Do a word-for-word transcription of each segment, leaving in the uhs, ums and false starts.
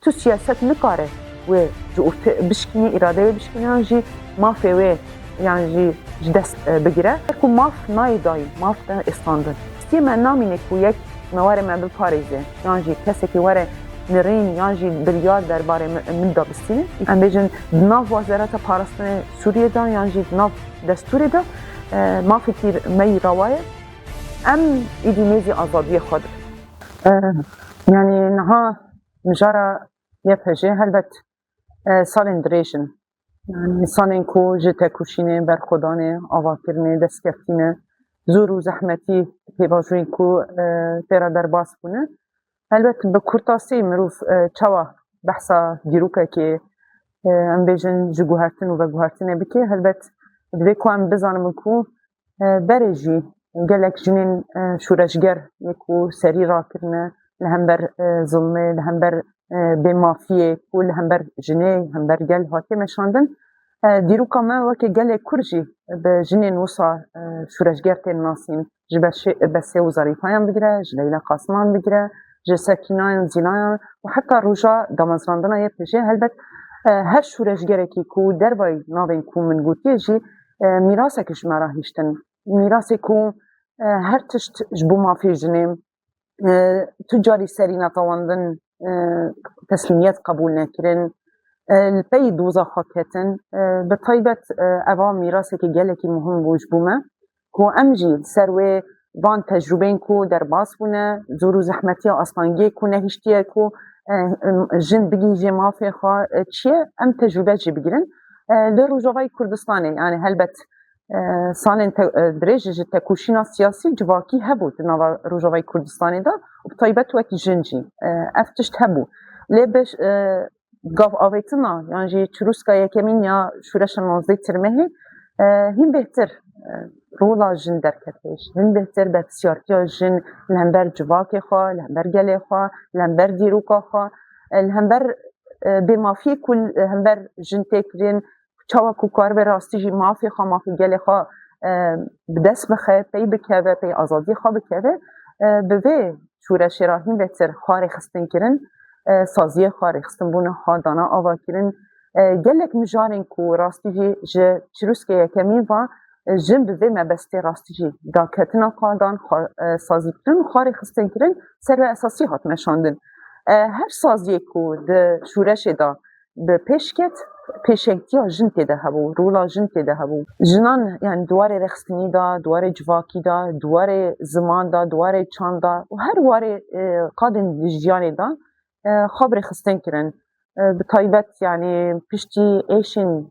Tu siyaset nikare wê ji ortê bişkînî, îradeyê bişkînî yan jî mafê wê yan jî ji dest, e, bigire. Her ku maf nayê dayî, maf te êstandin. Stiyê me namîne ku yek me were me biparêze yan jî kesekî were nirîn yan jî biryar derbarê min, min de bistîne. Em bêjin di nav Wezareta Parastinê Sûriyê de yan jî di nav destûrê de, e, mafekî me yî rawa ye. Em êdî nêzî azadiyê xwe dikin. E, yanî niha mijara Y P G helbet, e, salên dirêj in. Yanî salên ku ji tekoşînê, berxwedanê, avakirinê, destkeftî ne, zor û zehmetî pêvajoyên ku, e, tê re derbas bûne. Helbet bi kurtasî mirov, e, çawa behsa dîrokekê, e, em bêjin ji guhertin û veguhertinê bike, helbet divê ku em bizanin ku, e, berê jî gelek jinên, e, şoreşger yê ku serî rakirine li hember, e, zilmê, li hember, e, bêmafiyê ku li hember jinê, hember gel hatiye meşandin. E, dîroka me weke gelê Kurd jî bi jinên wisa, e, şoreşger tên nasîn. Ji Beşê-, Besê û Zarîfayan bigire, ji Leyla Qasiman bigire, ji Sekînayan, Zîlayan û heta roja damezrandina Y P G helbet, e, her şoreşgerekî ku dervayî navên ku min gotiye jî, e, mîrasek ji me re hiştin. Mîrasê ku, e, her tişt ji bo mafê jinê, e, tu carî serî netewandin, e, teslîmiyet qebûl nekirin, e, li pey doza xwe ketin. E, bi taybet, e, eva mîrasekî gelekî muhim bû ji bo me, ku em jî li ser wê van tecrûbeyên ku derbas bûne, zor û zehmetiya astangiyê ku nehiştiye ku, e, jin bigihîje mafê xwe, e, çi ye, em tecrûbe jî bigirin. E, li Rojavayê Kurdistanê, yanî helbet, e, salên te-, e, dirêj ji tekoşîna siyasî civakî hebû di nava Rojavayê Kurdistanê de û bi taybet wekî jin jî, e, ev tişt hebû. Lê bi, e, gav avêtina yan jî çirûska yekemîn ya şûreşa nozdeh Tirmehê, e, hîn bêhtir, e, rola jin derketiş, hîn bêhtir berpirsyartiya jin li hember civakê xwe, li hember gelê xwe, li hember dîroka xwe, e, li hember, e, bêmafiyê ku li hember jin tê kirin, çawa ku karibe rastî jî mafê xwe, mafê gelê xwe, e, bi dest bixe, pey bikeve, pey azadiyê xwe bikeve, e, bi vê şûreşê re hîn bêhtir xwe rêxistin kirin, e, saziyê xwe, rêxistinbûna xwe, dana ava kirin. E, gelek mijarên ku rastî jî ji çirûskê yekemîn ve, e, jin bi vê mebestê rastî jî daketina xwe dan, xwe, e, sazî kirin, xwe rêxistin kirin, ser wê esasî hat meşandin. E, her saziyê ku di şûreşê de bi pêş ket, pêşengtiya jin tê de hebû, rola jin tê de hebû. Jinan, yani di warê rêxistinî de, di warê civakî de, di warê ziman de, di warê çand de û her warê, e, qadên di jiyanê de, e, xwe bi rêxistin kirin. E, bi taybet, yani piştî êşên,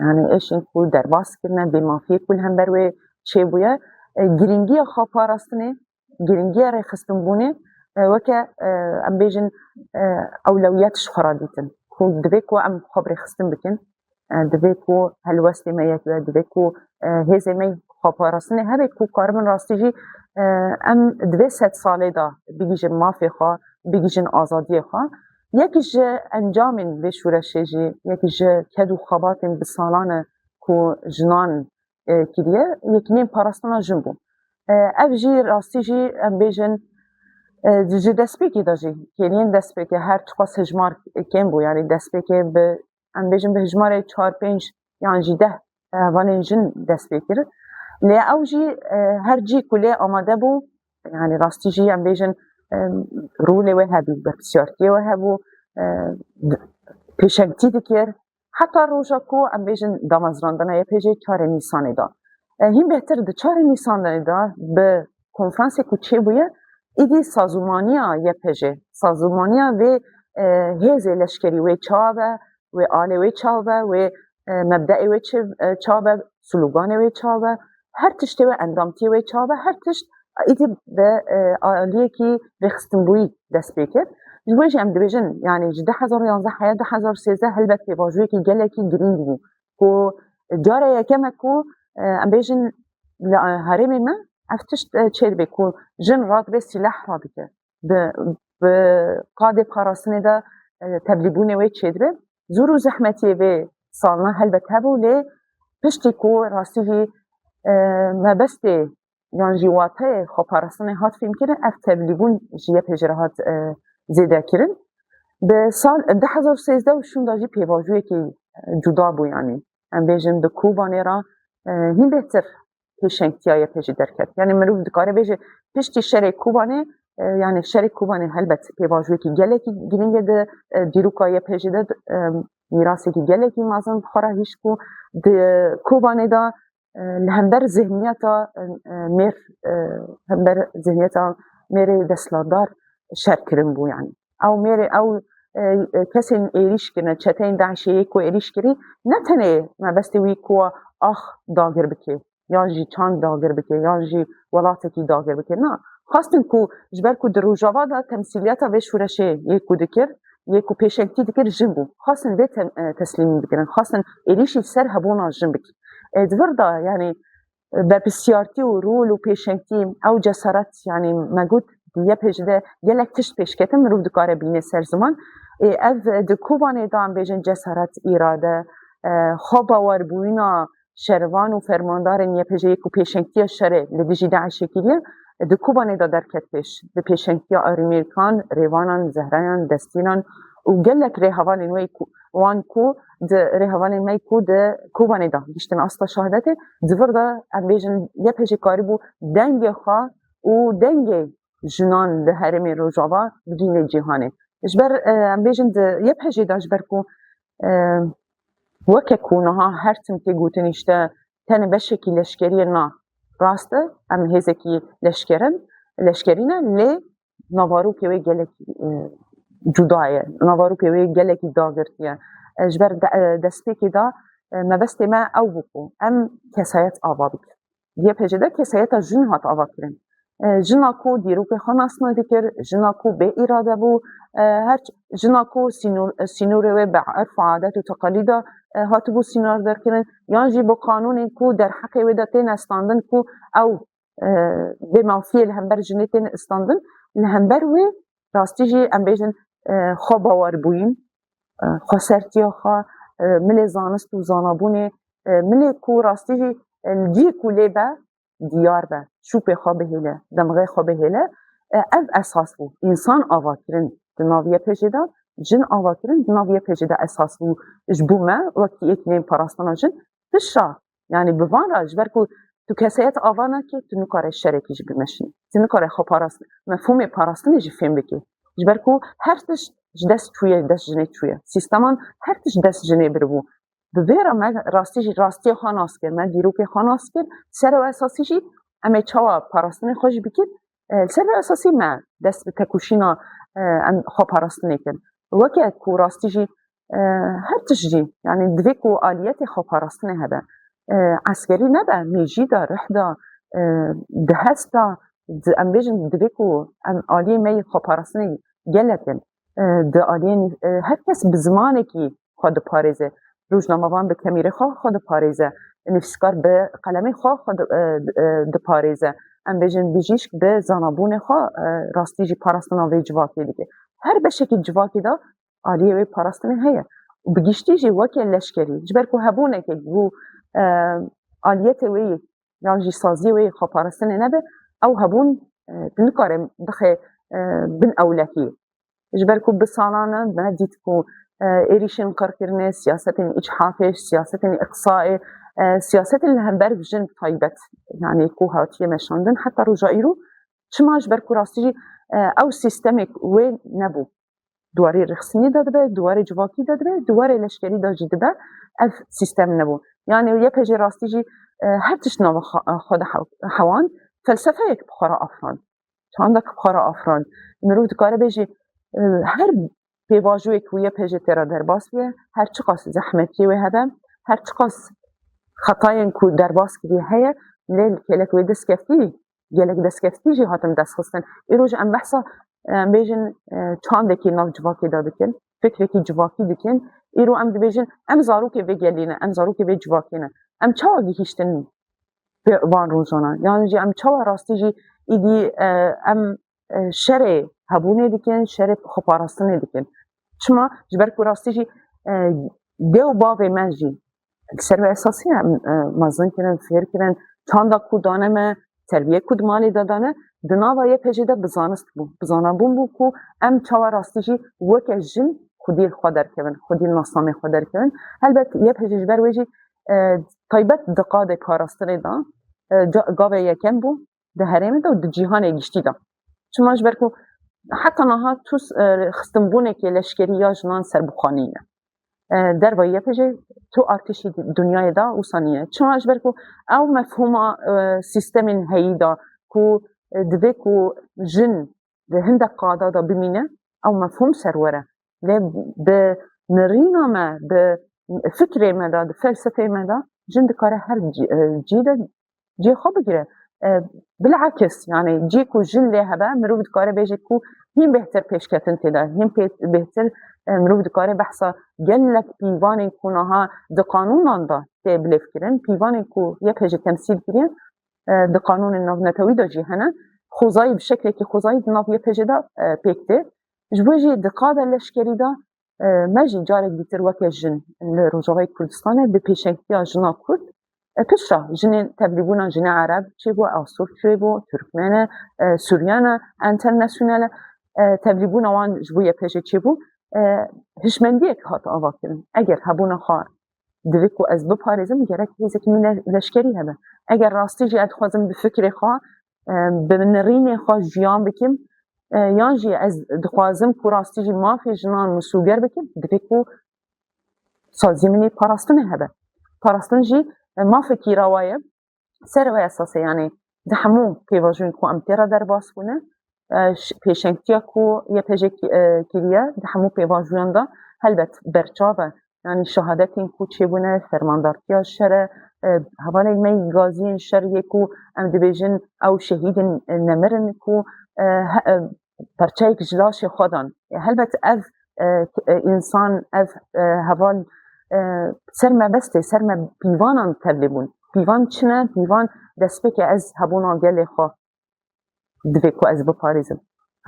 yani êşên ku derbas kirine, bêmafiyê ku li hember wê çêbûye, e, girîngiya xweparastinê, girîngiya rêxistinbûnê, e, weke, e, em bêjin, e, ewlewiyet ji xwe re dîtin. Ku divê ku em xwe bi rêxistin bikin, e, divê ku helwestê me yek be, divê ku, e, hêzê me xweparastinê hebe ku karibin rastî jî, e, em di vê sed salê de bigihîjin mafê xwe, bigihîjin azadiyê xwe. Yek ji encamên vê şûreşê jî, yek ji ked û xebatên bi salan e ku jinan, e, kiriye, yekîneyên parastina jin bû. E, ev jî rastî jî em bêjin, e, ji destpêkê de jî, kêliyên destpêkê her çiqas hejmar kêm bû, yanî destpêkê bi, em bêjin bi hejmarê çar pênc yan jî deh hevalên jin dest pê kir. Lê ew jî, e, her cî ku lê amade bû, yanî rastî jî em bêjin, e, rolê wê hebû, berpirsiyartiyê wê hebû, e, pêşengtî dikir. Heta roja ku em bêjin damezrandina Y P G çarê Nîsanê de. E, hîn bêhtir di çarê Nîsanê de bi konferansê ku çêbûye, îdî sazûmaniya Y P G, sazûmaniya vê, e, hêzê leşkerî wê çawa be, wê alê wê çawa be, wê, e, mebdeê wê çi, e, çawa be, sloganê wê çawa be, her tiştê wê, endamtiyê wê çawa be, her tişt îdî bi, e, aliyekî rêxistinbûyî dest pê kir. Ji bo jî em dibêjin, yanî ji du hezar û yanzdeh heya du hezar û sêzdeh helbet pêvajoyekî gelekî girîng bû. Ku care yekem e ku, e, em bêjin li, e, herêmê me ev tişt, e, çêdibe ku jin radibe sîleh radike. Bi, bi qadê parastinê de, e, tevlîbûnê wê çêdibe. Zor û zehmetiyê vê salna helbet hebû, lê piştî ku rastî jî, e, mebestê yan jî wateyê xweparastinê hat fêmkirin, ev tevlîbûn ji Y P G re hat, e, zêde kirin. Bi sal du hezar sêzdeh û şûnda jî pêvajoyekî, e, cuda bû, yanî em bêjin di Kobanê re, e, hîn bêhtir pêşengtiya Y P G derket. Yanî mirov dikare bêje piştî şerê Kobanê, e, yanî şerê Kobanê helbet pêvajoyekî gelekî girîng e di, e, dîroka Y P G de, e, mîrasekî gelekî mezin xwe re hişt ku di Kobanê de, e, li hember zihniyeta, e, e, mêr, e, hember zihniyeta mêrê desthilatdar şer kirin bû, yanî. Ew mêrê, ew, e, e, kesên êrîş kirine, çeteyên DAIŞê yê ku êrîş kirî, ne tenê mebestê wî ku ax dagir bike, ya jî çand dagir bike, ya jî welatekî dagir bike. Na, xwestin ku ji ber ku di Rojava de temsîliyeta vê şûreşê yê ku dikir, yê ku pêşengtî dikir jin bû. Xwestin vê tem-, e, teslîmî bikirin. Xwestin êrîşî ser hebûna jin bike. E, di vir de, yanî, berpirsiyartî û rol û pêşengtî, ew cesaret, yanî me got, di Y P G de gelek tişt pêşketin, mirov dikare bîne ser ziman. Ê, ev di Kobanê de em bêjin cesaret, îrade, e, xwebawerbûyîna şervan û fermandarên Y P G'yê ku pêşengtiya şerê li dijî DAIŞê kiriye, di Kobanê de derket pêş, bi pêşengtiya Arîmêrkan, Rêvanan, Zehrayan, Destînan û gelek rêhevalên wê ku, wan ku di rêhevalên me ku di Kobanê de giştin asta şehadetê, di vir de em bêjin Y P G karîbû dengê xwe û dengê jinan li herêmê Rojava bigihîne cîhanê. Ji ber, e, em bêjin di Y P G de ji ber ku, e, weke ku niha her tim tê gotin îşte tenê beşekî leşkerî ye, na, rast e, em hêzekî leşkerin, leşkerî ne, lê navarokê wê gelekî, e, cuda ye, navarokê wê gelekî dagirtî ye. E, ji ber de, e, destpêkê de, e, mebestê me ew bû ku em kesayet ava bikin. Y P G de kesayeta jin hat ava kirin. E, jina ku dîrokê xwe nas nadikir, jina ku bê îrade bû, e, her ç-, jina ku sînor-, e, sînorê wê bi erf û adet û teqalîda, e, hatibû sînorderkirin, yan jî bi qanûnên ku derheqê wê de têne standin ku ew, e, bê mafiyê li hember jinê têne standin, li hember wê rastî jî em bêjin, e, xwe bawerbûyîn, e, xwesertiya xwe, e, milê zanist û zanabûnê, e, milê ku rastî jî, e, li cihê ku lê be, diyar be, şûpê xwe bihêle, demxê xwe bihêle, e, ev esas bû. Însan avakirin di nav Y P G'ê de, jin avakirin di nav Y P G'ê de esas bû. Ji bo me, wekî yek nêm parastina jin, pişa, yanî bi van re, ji ber ku tu kesayet ava nake, tu nikare şerekî jî bimeşînî. Tu nikare xwe parast-, mefhûmê parastinê jî fêm bike. Ji ber ku her tişt ji dest çûye, dest jinê çûye. Sîsteman her tişt dest jinê biribû. Bi vê re me rastî jî rastiya xwe nas kir, me dîrokê xwe nas kir. Ser ew esasî jî em ê çawa parastinê xwe jî bikin? E, ser ew esasî me dest bi tekoşîna, e, em xwe parastinê kir. Weke ku rastî jî, e, her tişt jî, yanî divê ku aliyetê xwe parastinê hebe. E, eskerî nebe, mêjî de, rih de, e, di hest de, di, em bêjin divê ku em aliyê me yê xwe parastinê gelek in. E, di aliyên, e, her kes bi zimanekî xwe diparêze. Rojnamevan bi kemîrê xwe xwe diparêze. Nivîskar bi qelemê xwe xwe di, e, e, diparêze. Em bêjin bijîşk bi zanabûnê xwe, e, rastî jî parastina vê civakê dike. Her beşekî civakê de aliyê wê parastinê heye. Û bi giştî jî weke leşkerî, ji ber ku hebûneke ku, e, aliyetê wê yê yan jî saziyê wê yê xweparastinê nebe, ew hebûn, e, tu nikare bixe, e, bin ewlekiyê. Ji ber ku bi salan e me dît ku, e, êrîşên qirkirine, siyasetên îcihafê, siyasetên îqsayê, e, siyasetên li hember bi jin taybet, yanî ku hatiye meşandin heta roja îro, çima ji ber ku rastî jî, e, ew sîstemek wê nebû. Di warê rêxistinê de dibe, di warê civakî de dibe, di warê leşkerî de jî dibe, ev sîstem nebû. Yanî Y P G rastî jî, e, her tişt nava xwe, xwe de hew-, hewand, felsefeyek bi xwe re afirand. Çandek bi xwe re afirand. Mirov dikare bêje, e, her pêvajoyek ku Y P G tê re derbas bûye, her çiqas zehmetiyê wê hebe, her çiqas xetayên ku derbas kiriye heye, lê li kêlek wê destkeftî, gelek destkeftî jî hatin destxistin. Îro jî em behsa, em bêjin, e, çandekî nav civakê de dikin, fikrekî civakî dikin. Îro em dibêjin, em zarokê vê gelî ne, em zarokê vê civakê ne. Em çawa gihîştin van rojana? Yan jî em çawa rastî jî îdî, e, em, e, şerê hebûnê dikin, şerê xweparastinê dikin? Çima? Ji ber ku rastî jî, e, dê û bavê me jî li ser wê esasî em, e, mezin kirin, fêr kirin, çanda ku dane me, terbiye ku di malê de dane, Di nava Y P G de bi zanist bû, bi zanabûn bû ku em çawa rastî jî weke jin xwediyê li xwe derkevin, xwediyê li nasnamê xwe derkevin. Helbet Y P G ji ber wê jî, e, taybet di qadê parastinê de, e, ca-, gavê yekem bû di herêmê de û di cîhanê giştî de. Çima ji ber ku heta niha tu s-, e, xistinbûnekê leşkerî ya jinan serbixwe nîne. E, derva Y P G tu artêşî di-, dinyayê de wisa nîne. Çima ji ber ku ew mefhûma, e, sîstemên heyî de ku, e, divê ku jin di hindek qada de bimîne, ew mefhûm serwer e. Lê bi nirîna me, bi fikrê me de, di felsefeyê me de jin dikare her cî-, e, cî de cihê xwe bigire. E, bilakis, yani cî ku jin lê hebe, mirov dikare bêje ku hîn bêhtir pêşketin tê de, hîn pê-, bêhtir, e, mirov dikare behsa gelek pîvanên ku niha di qanûnan de tê bilêvkirin, pîvanên ku Y P G temsîl kiriye, e, di qanûnên navnetewî de jî hene, xwezayî bi şeklekî xwezayî di nav Y P G de, e, pêk tê. Ji bo jî di qada leşkerî de, e, me jî carek dîtir weke jin li Rojavayê Kurdistanê bi pêşengtiya jina Kurd, e, piştre jinên tevlîbûna jinê Ereb çêbû, Asûr çêbû, Tirkmen e, e, Suryen e, enternasyonel e, e, tevlîbûna wan ji bo Y P G çêbû, e, hişmendiyek hat avakirin. Eger hebûna xwe divê ku ez biparêzim, gerek hêzekî min le-, leşkerî hebe. Eger rastî jî ez dixwazim bi fikrê xwe, e, bi nirînê xwe jiyan bikim, e, yan jî ez dixwazim ku rastî jî mafê jinan misûger bikim, divê ku saziyê min ê parastinê hebe. Parastin jî, e, mafekî rawa ye. Ser wê esasê, yanî di hemû pêvajoyên ku em tê re derbas bûne, e, ş-, pêşengtiya ku Y P G ki-, e, kiriye, di hemû pêvajoyan de helbet berçav e. Yanî şehadetên ku çêbûne, fermandartiya şer e, e, hevalên me yî gaziyên şer yê ku em dibêjin ew şehîdin, e, nemirin ku, e, he-, e, perçeyek ji laşê xwe dan. E, helbet ev, e, e, însan, ev, e, heval, e, ser mebestê, ser me pîvanan tevlî bûn. Pîvan çi ne? Pîvan destpêkê ez hebûna gelê xwe divê ku ez biparêzim.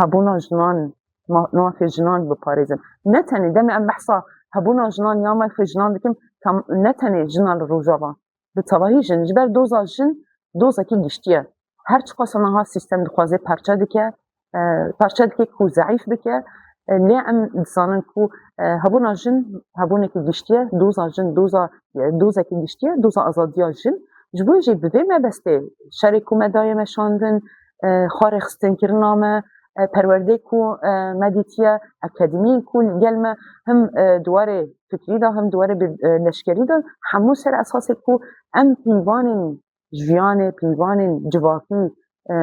Hebûna jinan, ma-, mafê jinan biparêzim. Ne tenê demê em behsa hebûna jinan ya mafê jinan dikim, tam, ne tenê jina li Rojava. Bi tevahî jin, ji ber doza jin dozekî giştî ye. Her çiqas niha sîstem dixwaze parçe dike, e, parçe dike ku zeîf bike, e, lê em dizanin ku, e, hebûna jin hebûnekî giştî ye, doza jin doza, e, dozekî giştî ye, doza azadiya jin. Ji bo jî bi vê mebestê şerê ku me daye meşandin, e, xwe rêxistinkirina me, e, perwerdê ku, e, me dîtiye, akademiyên ku gel me him, e, di warê fikrî de, him di warê bi, e, leşkerî de, hemû ser esasê ku em pîvanên jiyanê, pîvanên civakî, e,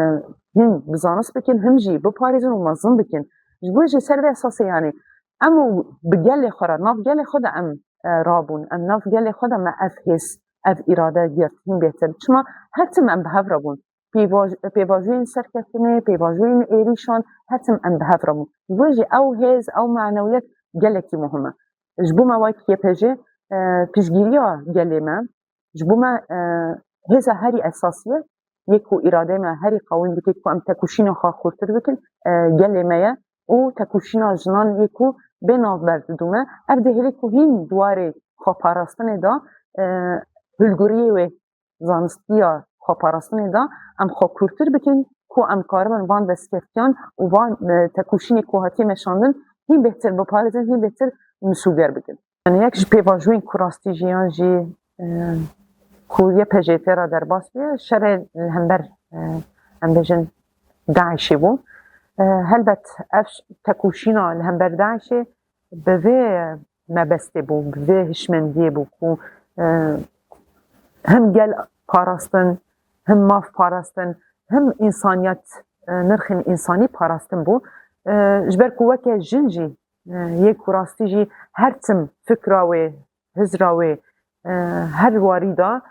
hîn bi zanist bikin, him jî biparêzin û mezin bikin. Ji bo jî ser vê esasê, yanî em û bi gelê xwe re, nav gelê xwe de em, e, rabûn, em nav gelê xwe de me ev hêz, ev îrade girt, hîn bêhtir. Çima her tim em bi hev re bûn. Pêvaj-, pêvajoyên serkeftinê, pêvajoyên êrîşan, her tim em bi hev re bûn. Ji bo jî ew hêz, ew manewiyet gelekî muhim e. Ji bo me wek Y P G, e, piştgiriya gelê me, ji bo me, e, hêza herî esasî ye, yê ku îradeyê me herî qewîn dike ku em tekoşîna xwe xurtir bikin, e, gelê me ye û tekoşîna jinan yê ku bê navber didû me. Ev dihêlê ku hîn di warê xweparastinê de, e, hilguriyê wê zanistiya xweparastinê de em xwe kûrtir bikin ku em karibin van destkeftiyan û van, e, tekoşînê ku hatiye meşandin hîn bêhtir biparêzin, hîn bêhtir misûger bikin. Yani yek ji pêvajoyên ku rastî jî yan jî, e, ku Y P G tê re derbas bûye, şerê li hember, e, em bêjin DAIŞê bû. E, helbet ev ş-, tekoşîna li hember DAIŞê bi vê mebestê bû, bi vê hişmendiyê bû ku, e, him gel parastin, him maf parastin, him însaniyet, e, nirxên însanî parastin bû. E, ji ber ku weke jin jî, e, yê ku rastî jî her tim fikra wê, hizra wê, e, her warî de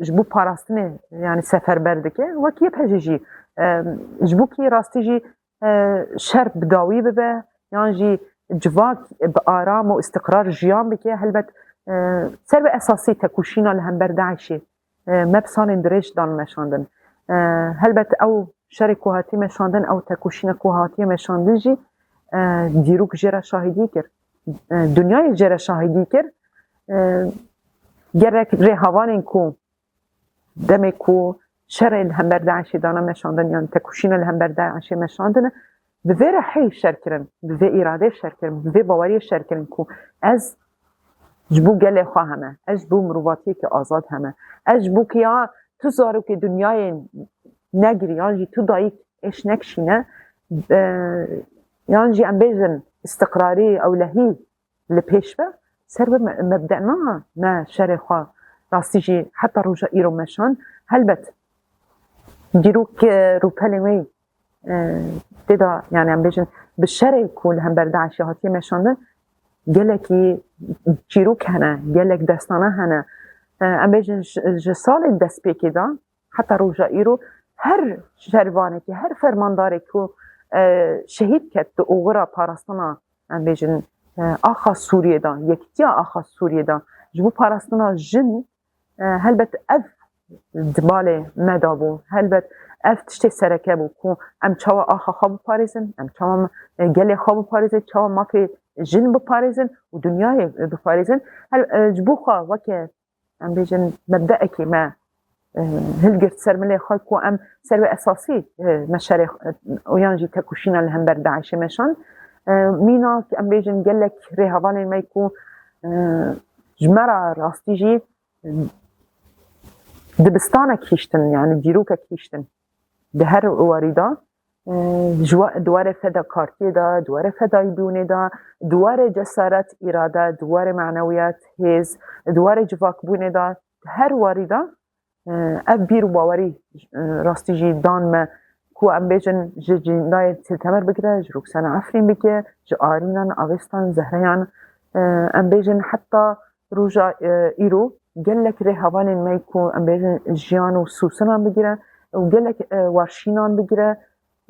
ji bo parastinê, yani seferber dike. Wek Y P G jî, e, ji bo ku rastî jî, e, şer bi dawî bibe, yan jî civak bi aram û îstiqrar jiyan bike, helbet, e, ser bi esasî tekoşîna li hember DAIŞê, e, me bi salên dirêj dan meşandin. E, helbet ew şerê ku hatiye meşandin, ew tekoşîna ku hatiye meşandin jî, e, dîrok jê re şahidî kir. E, dinyayê jê re şahidî kir. E, gerek rêhevalên ku demê ku şerê li hember DAIŞê dane meşandin, yan tekoşîna li hember DAIŞê meşandine, bi vê rehê şer kirin, bi vê îradê şer kirin, bi vê baweriyê şer kirin ku ez ji bo gelê xwe heme, ez ji bo mirovatiyekî azad heme, ez ji bo ku ya tu zarokê dinyayê negirî, yan jî tu dayik êş nekişîne, e, yan jî em bêjin îstiqrarî, ewlehî li pêş be, ser wê me-, mebde na me şerê xwe rastî jî heta roja îro meşan. Helbet, dîrok, e, rûpelên wê, e, tê de, yani em bêjin, bi şerê ku li hember DAIŞê hatiye meşandin, gelekî çîrok hene, gelek destane hene. E, em bêjin, ji, ji salên destpêkê de heta roja îro her şervanekî, her fermandarek ku, e, şehîd ket di oxira parastina, em bêjin, e, axa Sûriyê de, yekitiya axa Sûriyê de, ji bo parastina jin, e, helbet ev di balê me de bû. Helbet ev tiştê sereke bû ku em çawa axa xwe biparêzin, em çawa, e, gelê xwe biparêzin, çawa mafê jin biparêzin û dinyayê biparêzin. Hel-, e, ji bo xwe weke, em bêjin, mebdeekê me, e, hilgirt ser milê xwe ku em ser wê esasî, e, me şerê, e, û yan jî tekoşîna li hember DAIŞê meşand. E, mînak, em bêjin, gelek rêhevalên me ku, e, ji me re rastî jî, e, dibistanek hiştin, yani dîrokek hiştin. Di her warî de, e, ji wa-, di warê fedakartiyê de, di warê fedayîbûnê de, di warê cesaret, îrade, di warê manewiyet, hêz, di warê civakbûnê de, di her warî de, e, ev bîr û bawerî, e, rastî jî dan me ku em bêjin ji Cîndayê Til Temer bigire, ji Ruksena Efrîn bigire, ji Arînan, Avêstan, Zehreyan, e, em bêjin heta roja, e, îro gelek rêhevalên me ku em bêjin jiyan û sûsinan bigire û gelek, e, warşînan bigire,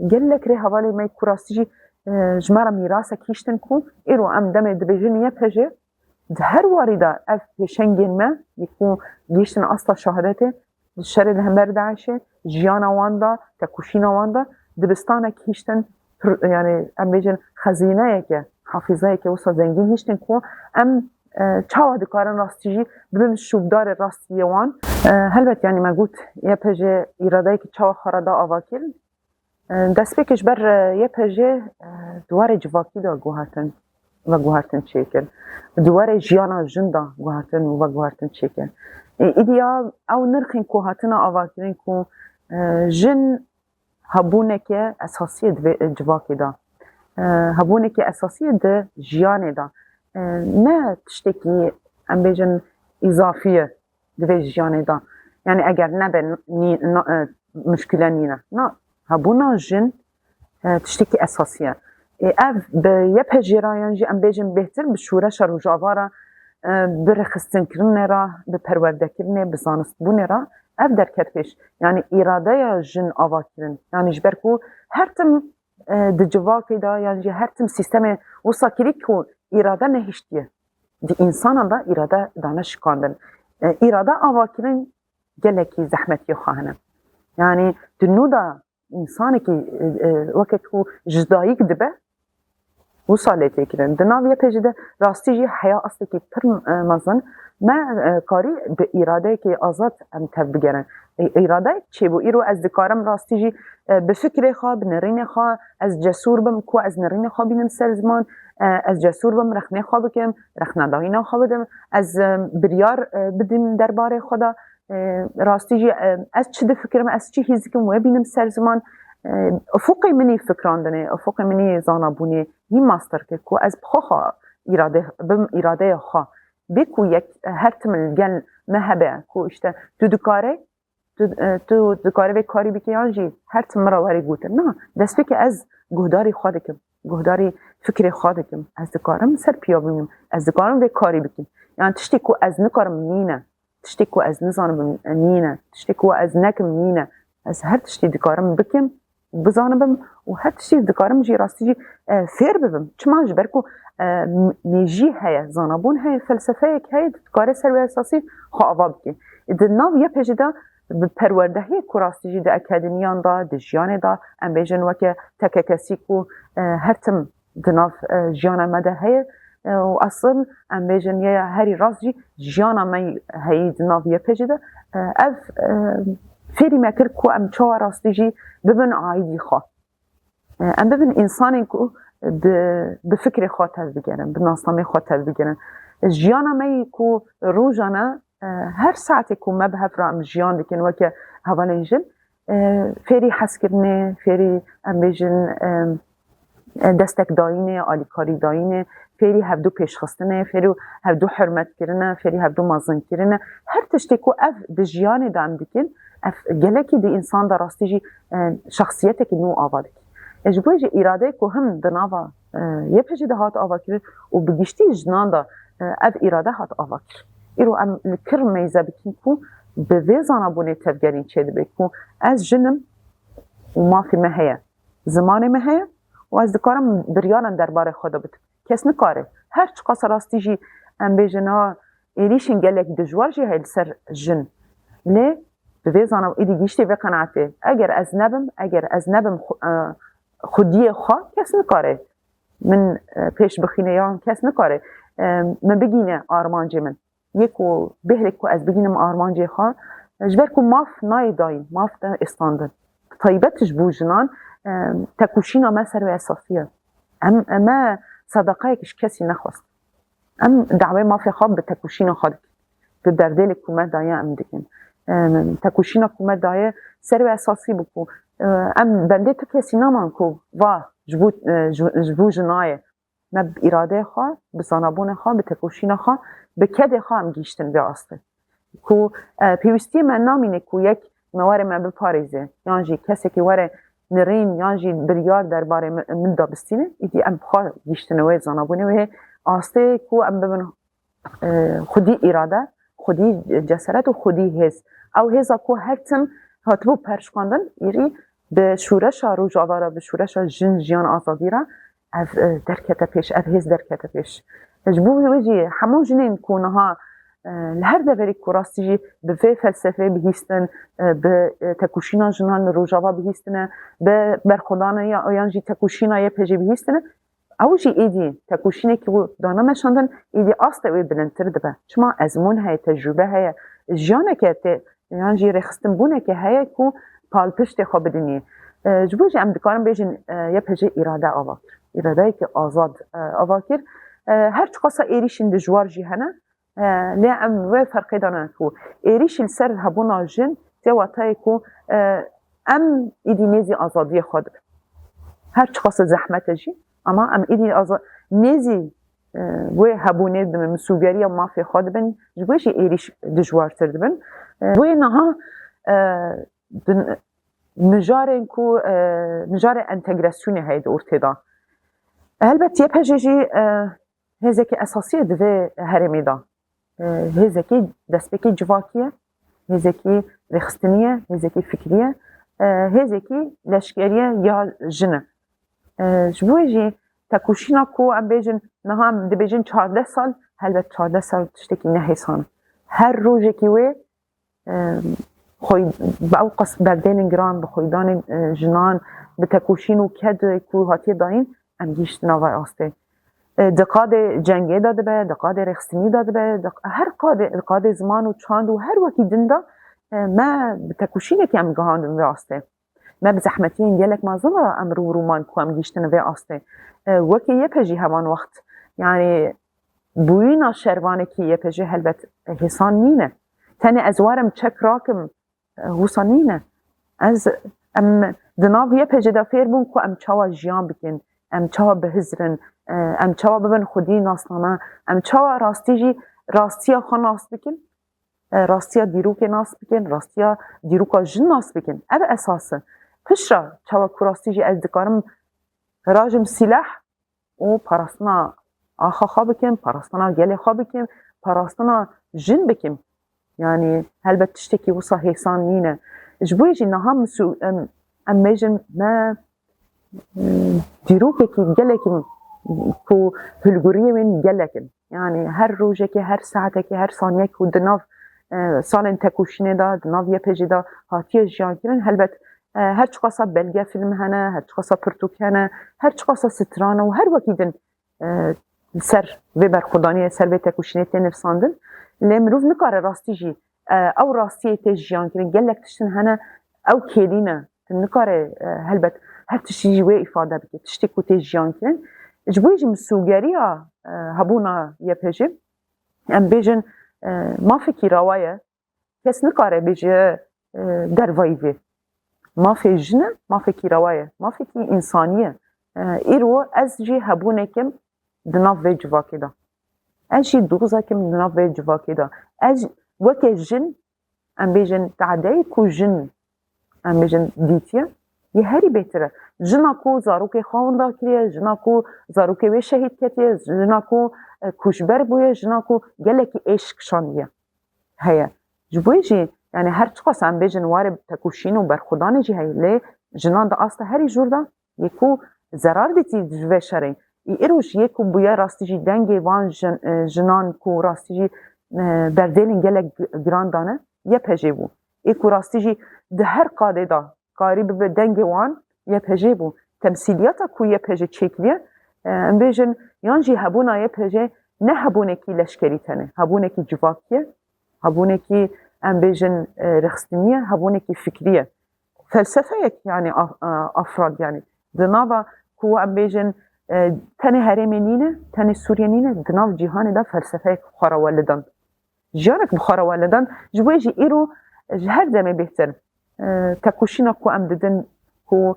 gelek rêhevalên me ku rastî jî, e, ji me re mîrasek hiştin ku îro em demê dibêjin Y P J, di her warî de ev pêşengên me yê ku gihiştin asta şehadetê, di şerê li hember DAIŞê, jiyana wan de, tekoşîna wan de, dibistanek hiştin, pir-, yani em bêjin xezîneyeke, hafîzeyeke wisa zengîn hiştin ku em, e, çawa dikarin rastî jî bibin şûbdarê rastiyê wan. E, helbet, yani me got, Y P J îradeyekî çawa xwe re da ava kirin. E, destpêkê ji ber, e, Y P J, e, di warê civakî de guhertin, veguhertin çêkir. Di warê jiyana jin de guhertin û veguhertin çêkir. E, îdiya ew nirxên ku hatine avakirin ku, e, jin hebûneke esasî ye di vê civakê de. E, hebûneke esasî ye di jiyanê de. E, ne tiştekî, em bêjin, îzafî ye di vê jiyanê de. Yani eger nebe nî-, na-, e, muşkile nîne. Na, hebûna jin, e, tiştekî esasî ye. Ê, ev bi Y P J re yan jî em bêjin bêhtir bi şoreşa Rojava re, e, bi rêxistinkirinê re, bi perwerdekirinê, bi zanistbûnê re ev derket pêş. Yani îradeya jin ava kirin. Yani ji ber ku her tim, e, di civakê de yan jî her tim sîstemê wisa kirî ku îrade nehiştiye. Di însanan de îrade dane şikandin. E, îrade ava kirin gelekî zehmetiyê xwe hene. Yani di nû de însanekî, e, e, weke ku ji dayik dibe, wisa lê tê kirin. Di nav Y P J de rastî jî heya astekî pir, e, mezin. Me, e, karî bi îradeyekê azad em tev bigerin. E, îrade çêbû. Îro ez dikarim rastî jî, e, bi fikrê xwe, bi nerînê xwe, ez cesûr bim ku ez nerînê xwe bînim ser ziman, e, ez cesûr bim rexnê xwe bikim, rexnedayîna xwe bidim, ez, e, biryar, e, bidim derbarê xwe de, e, rastî jî, e, ez çi difikirim, ez çi hîs dikim, wê bînim ser ziman. E, ufuqê min î fikrandinê, ufuqê min î zanabûnê hî mastir kir ku ez bi xwe xwe îrade, bim îradeya xwe. Bê ku yek, e, her tim li gel me hebe ku işte tu dikarê, tu, e, tu dikarê vê karî bikî yan jî her tim min re werî gotin. Na, destpêkê ez guhdarî xwe dikim, guhdarî fikrê xwe dikim. Ez dikarim ser piya bimînim, ez dikarim vê karî bikim. Yani tiştê ku ez nikarim nîne. Tiştê ku ez nizanibim nîne, tiştê ku ez nekim nîne. Ez her tiştî dikarim bikim, bizanibim û her tiştî dikarim jî rastî jî, e, fêr bibim. Çima? Ji ber ku, e, m-, mêjî heye, zanabûn heye, felsefeyek heye, tu dikarî ser wê esasî xwe ava bikî. Di nav Y P J de bi perwerdehiyê ku rastî jî di akademiyan de, di jiyanê de, em bêjin weke tekekesî ku, e, her tim di nav, e, jiyana me de heye, e, û esil em bêjin yê herî rast jî jiyana me heyî di nav Y P J de, e, ev, e, fêrî me kir ku em çawa rastî jî bibin aîdî xwe. E, em bibin însanên ku bi, bi fikrê xwe tevbigerin, bi nasnamê xwe tevbigerin. Jiyana me yî ku rojane, e, her saetê ku me bi hev re em jiyan dikin weke hevalên jin, e, fêrî hezkirinê, fêrî em bêjin, e, e, destekdayînê, alîkarîdayînê, fêrî hevdû pêşxistinê, fêrî hevdû hurmetkirine, fêrî hevdû mezinkirine. Her tiştê ku ev di jiyanê de em dikin, ev gelekî di însan de rastî jî, e, şexsiyetekî nû ava dike. E, ji bo jî îradeyê ku him di nava, e, Y P G de hat avakirin û bi giştî jinan de, e, ev îrade hat avakirin. Îro em li kir meyze bikin ku bi vê zanabûnê tevgerîn çêdibe ku ez jin im û mafê me heye, zimanê me heye û ez dikarim biryaran derbarê xwe de bidim. Kes nikare. Her çiqas rastî jî em bêjin, ha, êrîşên gelek dijwar jî heye li ser jin. Lê bi vê zana êdî gihîştê vê qenaetê. Eger ez nebim, eger ez nebim xwe-, e, xwediyê xwe, kes nikare min, e, pêş bixîne yan kes nikare, e, min bigîne armancê min. Yê ku bêhnek ku ez bigînim armancê xwe, ji ber ku maf nayê dayîn, maf te êstandin. Taybet ji bo jinan, e, tekoşîna me ser wê esasî ye. Em, em me sedaqeyek ji kesî nexwest. Em dawê mafê xwe bi tekoşîna xwe dikin. Bi berdêlê ku me daye em dikin. E, tekoşîna ku me daye ser wê esasî bû ku, e, em bendê tu kesî naman ku va ji bo, e, ji, ji bo jina ye. Me bi îradeyê xwe, bi zanabûnê xwe, bi tekoşîna xwe, bi kedê xwe em gihîştin vê astê. Ku, e, pêwîstiyê me namîne ku yek me were me biparêze, yan jî kesekî were nirîn, yan jî biryar derbarê min, min de bistîne, îdî em bi xwe gihîştine wê zanabûnê, wê astê ku em bibin, e, xwedî îrade, xwedî ceseret û xwedî hêz. Ew hêza ku her tim hatibû perşkandin, îrî bi şûreşa Rojava re, bi şûreşa jin, jiyan, azadî re ev, e, derkete pêş, ev hêz derkete pêş. Ji bo wê jî hemû jinên ku niha, e, li her deverê ku rastî jî bi vê felsefê bihîstin, e, bi, e, tekoşîna jinan li Rojava bihîstine, bi berxwedana ya, yan jî tekoşîna Y P G bihîstine, ew jî êdî tekoşînekî ku dane meşandin, êdî astê wê bilindtir dibe. Çima ezmûn heye, tecrûbe heye, jiyaneke tê, yan jî rêxistinbûneke heye ku palpiştê xwe bidinî. E, ji bo jî em dikarin bêjin, e, Y P G îrade ava kir. Îradeyeke azad, e, ava kir. E, her çiqasa êrîşên dijwar jî hene, e, lê em wê ferqê dane ku êrîşî li ser hebûna jin tê watayê ku, e, em êdî nêzî azadiyê xwe dibin. Her çiqasa zehmet e jî, ama em êdî aza-, nêzî, e, wê hebûnê dibin, misûgeriya mafê xwe dibin, ji bo jî êrîş dijwartir dibin. E, wê niha, e, di mijarên ku, e, mijarê entegrasyonê heye di ortê de. Helbet Y P G jî, e, hêzeke esasî ye di vê herêmê de. E, hêzekî destpêkê civakî ye, hêzekî rêxistinî ye, hêzekî fikrî ye, e, hêzekî leşkerî ye ya jin e. E, ji bo wê jî tekoşîna ku em bêjin, niha em dibêjin çardeh sal, helbet çardeh sal tiştekî ne hêsan e. Her rojekî wê, e, xwey-, bi ew qas berdêlên giran, bi xweydanên, e, jinan, bi tekoşîn û ked ku hatiye dayîn, em gihîştine vay astê. E, di qadê cengê de dibe, di qadê rêxistinî de dibe, di her qadê, di qadê ziman û çand û her wekî din de, e, me bi tekoşînekî em gihandin vê astê. Me bi zehmetiyên gelek mezin re em rû rû man ku em gihîştine vê astê. E, wekî Y P G heman wext, yanî bûyîna şervanekî Y P G helbet hêsan nîne. Tenê ez werim çek rakim, e, wisa nîne. Ez, em di nav Y P G de fêr bûn ku em çawa jiyan bikin, em çawa bihizirin, e, em çawa bibin xwedî nasname, em çawa rastî jî rastiya xwe nas bikin, e, rastiya dîrokê nas bikin, rastiya dîroka jin nas bikin. Ev esas e. Piştre çawa ku rastî jî ez dikarim rajim sîleh û parastina axa xwe bikim, parastina gelê xwe bikim, parastina jin bikim. Yanî helbet tiştekî wisa hêsan nîne. Ji bo jî niha misû-, em, em bêjin me, m, dîrokekî gelekî ku hilguriyê wê gelek in. Yanî her rojekê, her saetekê, her saniyekê ku di nav, e, salên tekoşînê de, di nav Y P G de hatiye jiyan kirin, helbet, e, her çiqasa belge fîlm hene, her çiqasa pirtûk hene, her çiqasa stran û her wekî din, e, li ser vê berxwedaniyê, ser vê tekoşînê tê nivîsandin. Lê mirov nikare rastî jî, e, ew rastiyê tê jiyan kirin. Gelek tiştin hene ew kêlî ne. Tu nikare, e, helbet her tiştî ji wê îfade bike. Tiştê ku tê jiyan kirin. Ji bo jî misûgeriya, e, hebûna Y P G, em bêjin, e, mafekî rawa ye. Kes nikare bêje, e, dervayî vê. Mafê jin e, mafekî rewa ye, mafekî însanî ye. E, îro ez jî hebûnekim di nav vê civakê de. Ez jî dozekim di nav vê civakê de. Ez weke jin, em bêjin, tadeyê ku jin, em bêjin, dîtiye, yê herî bêtir e. Jina ku zarokê xwe winda kiriye, jina ku zarokê wê şehîd ketiye, jina ku, e, koçber bûye, jina ku gelekî êş kişandiye heye. Ji bo jî, yani her çiqas em bêjin warê tekoşîn û berxwedanê jî heye, lê jinan di asta herî jûr de yê ku zerar dîtî ji vê şerê. Î îro jî yê ku bûye rastî jî dengê van jin-, e, jinan ku rastî jî, e, berdêlên gelek gi-, giran dane, Y P G bû. Ê ku rastî jî di her qadê de karî bibe dengê wan Y P G bû. Temsîliyata ku Y P G çêkiriye, e, em bêjin, yan jî hebûna Y P G ne hebûnekî leşkerî tenê, hebûnekî civakî ye, hebûnekî, em bêjin, e, rexstinî ye, hebûnekî fikrî ye. Felsefeyek, yani, af-, e, afirand, yani, di nava ku em bêjin, e, tenê herêmê nîne, tenê Sûriye nîne, di nav cîhanê de felsefeyek xwe re welidand. Jiyanek bi xwe re welidand. Ji bo jî îro ji her demê bêhtir, e, tekoşîna ku em didin ku,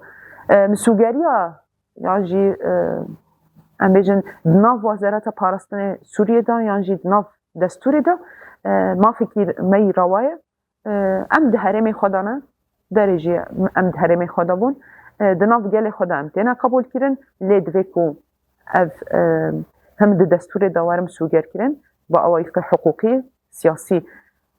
e, misûgeriya yan jî, e, em bêjin di nav Wezareta Parastinê Sûriyê de yan jî di nav destûrê de, e, mafekî me yî rewa ye. E, em di herêmê xwe de ne, berê jî em di herêmê xwe de bûn. E, di nav gelê xwe de em têne qebûlkirin, lê divê ku ev, e, him di destûrê de werin sûgerkirin, bi awayî hiqûqî, siyasî,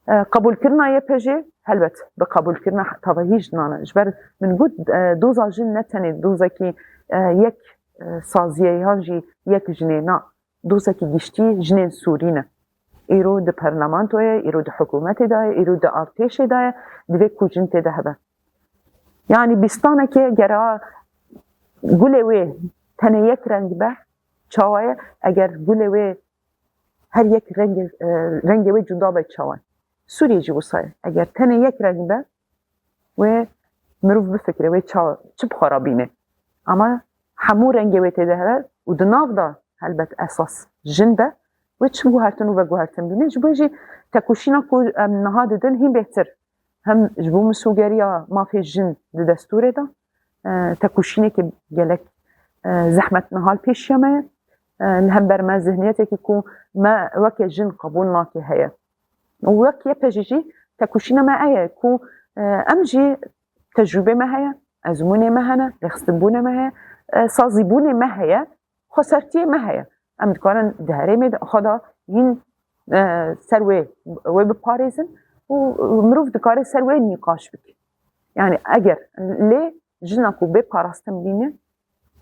e, qebûlkirina Y P G, helbet, bi qebûlkirina tavahî jinan e. Ji ber min got, e, doza jin ne tenê dozekî, e, yek, e, saziyê yan jî yek jinê, na, dozekî giştî jinên Sûrî ne. Îro di parlamentoyê, îro di hikûmetê de ye, îro di artêşê de ye, divê ku jin tê de hebe. Yanî bîstanekê gera gulê wê tenê yek reng be, çawa ye? Eger gulê wê her yek rengê, e, rengê wê cuda be, çawa ye? Sûriyê jî wisa ye. Eger tenê yek reng be, wê mirov bifikire, wê ça, çi bi xwe re bîne. Ama hemû rengê wê tê de hebe û di nav de helbet esas jin be, wê çi guhertin û veguhertin bîne. Ji bo jî tekoşîna ku em niha didin hîn bêhtir. Hem ji bo misûgeriya mafê jin di destûrê de, e, tekoşînekê gelek, e, zehmet niha li pêşiya me ye. E, li hember me zihniyetekî ku me weke jin qebûl nake heye. Û wek Y P G jî tekoşîna me eye ku, e, em jî tecrûbê me heye, ezmûnê me hene, rêxistinbûnê me heye, e, sazîbûnê me heye, xwesertiyê me heye. Em dikarin di herêmê de xwe de hîn, e, ser wê, wê biparêzin û mirov dikare ser wê nîqaş bike. Yani eger lê jina ku bê parastin bîne,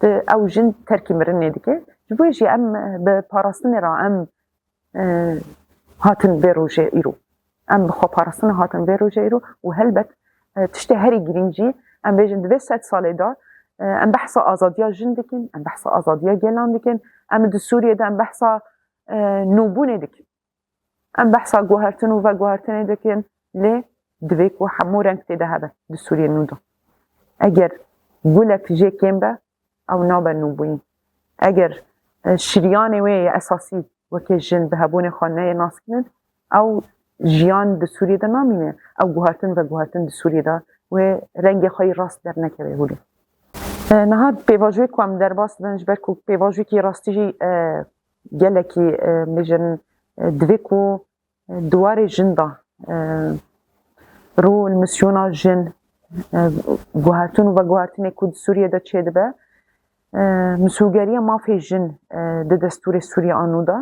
di ew jin terkî mirinê dike. Ji bo jî em bi parastinê re em e, hatin vê rojê îro. Em bi xweparastina hatin vê rojê îro û helbet, e, tiştê herî girîng jî, em bêjin di vê sed salê de, e, em behsa azadiya jin dikin, em behsa azadiya gelan dikin, em di Sûriyê de em behsa, e, nûbûnê dikin. Em behsa guhertin û veguhertinê dikin, lê divê ku hemû reng tê de hebe di Sûriyê nû de. Eger gulek jê kêm be, ew nabe nûbûyî. Eger, e, şiriyanê wê yê esasî wekî jin bi hebûnê xwe neyê naskirin, ew jiyan di Sûriyê de namîne, ew guhertin veguhertin di Sûriyê de wê rengê xwe yî rast dernekeve holê. E, niha pêvajoyê ku em derbas dibin, ji ber ku pêvajoyekî rastî jî, e, gelekî, e, bêjin, e, divê ku di warê jin de, e, rol, misyona jin, e, guhertin û veguhertinê ku di Sûriyê de çêdibe, e, misûgeriya mafê jin, e, di destûrê Sûriye a nû de,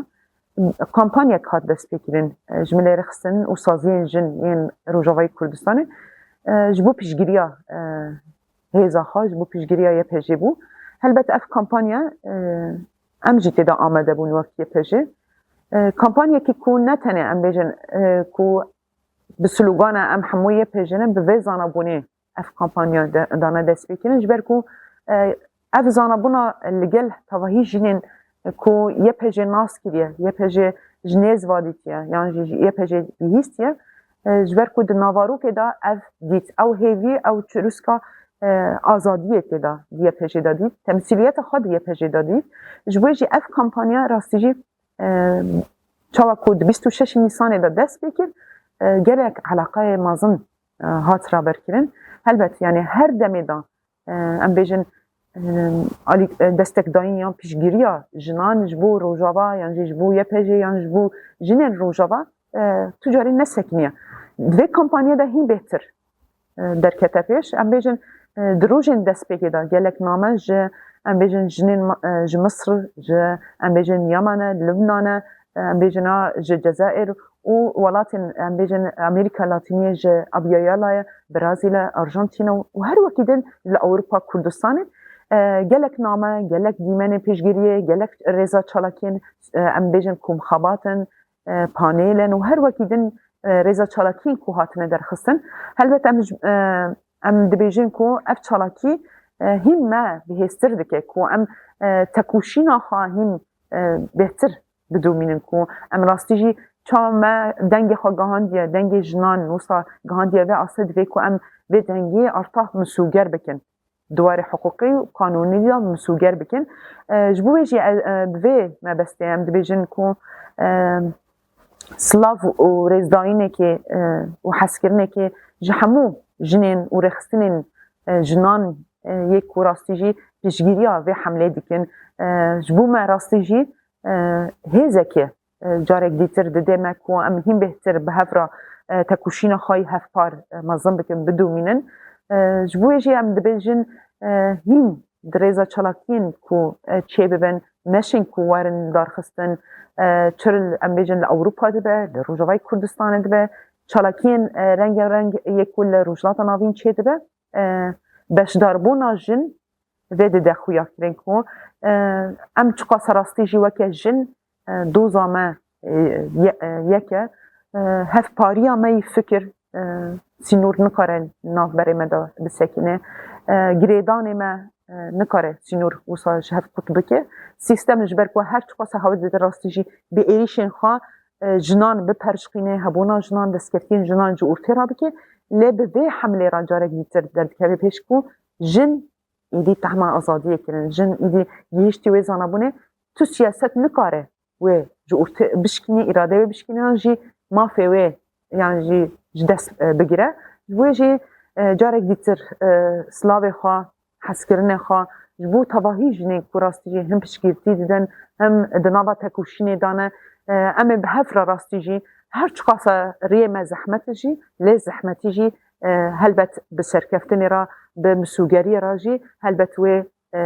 kampanyek hat destpêkirin, e, ji milê rêxistin û saziyên jin yên Rojavayê Kurdistanê, e, ji bo piştgiriya, e, hêza xwe, ji bo piştgiriya Y P G bû. Helbet ev kampanya, e, em jî tê de amade bûn wek Y P G. E, kampanyekî ku ne tenê em bêjin, e, ku bi slogana em hemû Y P G ne, bi vê zanabûnê ev kampanya de, dane destpêkirin, ji ber ku, e, ev zanabûna li gel tavahî jinên ku Y P G nas kiriye, Y P G ji nêz vadîtiye, yan jî Y P G bihîstiye, e, ji ber ku di navarokê de ev dît, ew hêvî, ew çirûska, e, azadiyê tê de di Y P J'ê de dît, temsîliyeta xwe di Y P J'ê de dît. Ji bo jî ev kampanya rastî jî, e, çawa ku di bîst û şeş Nîsanê de dest pê kir, e, gelek eleqeyê mezin, e, hat raberkirin. Helbet, yani her demê de, e, em bêjin, e, alî-, e, destekdayîn yan piştgiriya jinan ji bo Rojava yan jî ji bo Y P J yan ji bo jinên Rojava, e, tu carî nesekiniye. Di vê kampanya de hîn bêhtir, e, derkete pêş. Em bêjin, e, di rojên destpêkê de gelek name ji, em bêjin, jinên Ma-, e, ji Misir, ji, em bêjin, Yemen e, Libnan e, e, em bêjin, a, ji Cezayir û welatên, em bêjin, Amerîka Latîniyê, ji Abyayala ye, Brazîl e, Arjantina û her wekî din li Ewropa Kurdistanê, e, gelek name, gelek dîmenên pêşgiriyê, gelek rêza çalakiyên, e, em bêjin, komxebat in, e, panêl in û her wekî din, e, rêza çalakiyên ku hatine derxistin. Helbet em ji, e, em dibêjin ku ev çalakî, e, hîn me bihêztir dike, ku em, e, tekoşîna xwe hîn, e, bêhtir bidomînin, ku em rastî jî çawa me dengê xwe gihandiye, dengê jinan wisa gihandiye vê astê, divê ku em vê dengê artah misûger bikin. Di warê hiqûqî û qanûnî de misûger bikin. E, ji bo wê jî, e, e, bi vê mebestê em dibêjin ku, e, silav û rêzdayînekê, e, û hezkirinekê ji hemû jinên û rêxistinên, e, jinan, e, yê ku rastî jî piştgiriya vê hemlê dikin. E, ji bo me rastî jî, e, hêzekê, e, carek dîtir dide me ku em hîn bêhtir bi hev re, e, tekoşîna xwe yî hevpar, e, mezin bikin, bidomînin. E, ji bo wê jî em dibêjin, e, hîn di rêza çalakiyên ku, e, çêbibin, neşên ku werin darxistin, e, çi li, em bêjin, li Ewropa dibe, li Rojavayê Kurdistanê dibe, çalakiyên, e, rengereng yê ku li Rojhilata Navîn çêdibe, e, beşdarbûna jin vê dide xuyakirin ku, e, em çiqas rastî jî weke jin, e, doza me, e, ye-, e, yek e, e, hevpariya me yî fikir, e, sînor nikare navberê me de bisekine. E, girêdanê me, e, nikare sînor wisa ji hev qut bike. Sîstem ji ber ku her çiqas e hewl dide rastî jî bi êrîşên xwe, e, jinan biperşqîne, hebûna jinan, destkeftiyên jinan ji ortê re bike. Lê bi vê hemlê re carek dîtir derdikeve pêş ku jin îdî tehma azadiyê kirin. Jin îdî gihiştî wê zanabûnê, tu siyaset nikare wê ji ortê bişkînî, îrade wê bişkînî, yan jî mafê wê, yan jî ji dest, e, bigire. Ji bo wê jî, e, carek dîtir, e, silavê xwe, hezkirinê xwe, ji bo tevahî jinên ku rastî jî him piştgirtî didin, him di nava tekoşînê de ne, e, em ê bi hev re rastî jî her çiqas e riyê me zehmet e jî, lê zehmetî jî, e, helbet bi serkeftinê re, bi misûgeriyê re jî helbet wê, e,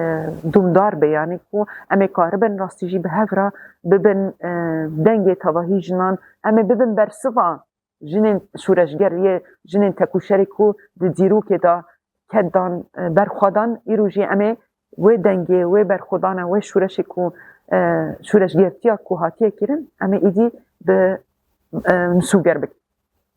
dûmdar be, yanî ku em ê karibin rastî jî bi hev re bibin, e, dengê tevahî jinan, em ê bibin bersiva jinên şoreşger yê, jinên tekoşerê ku di dîrokê de ked dan, e, berxwedan, îro jî em ê wê dengê, wê berxwedana, wê şoreşê ku, e, şoreşgertiya ku hatiye kirin, em ê îdî bi, e, misûger bikin.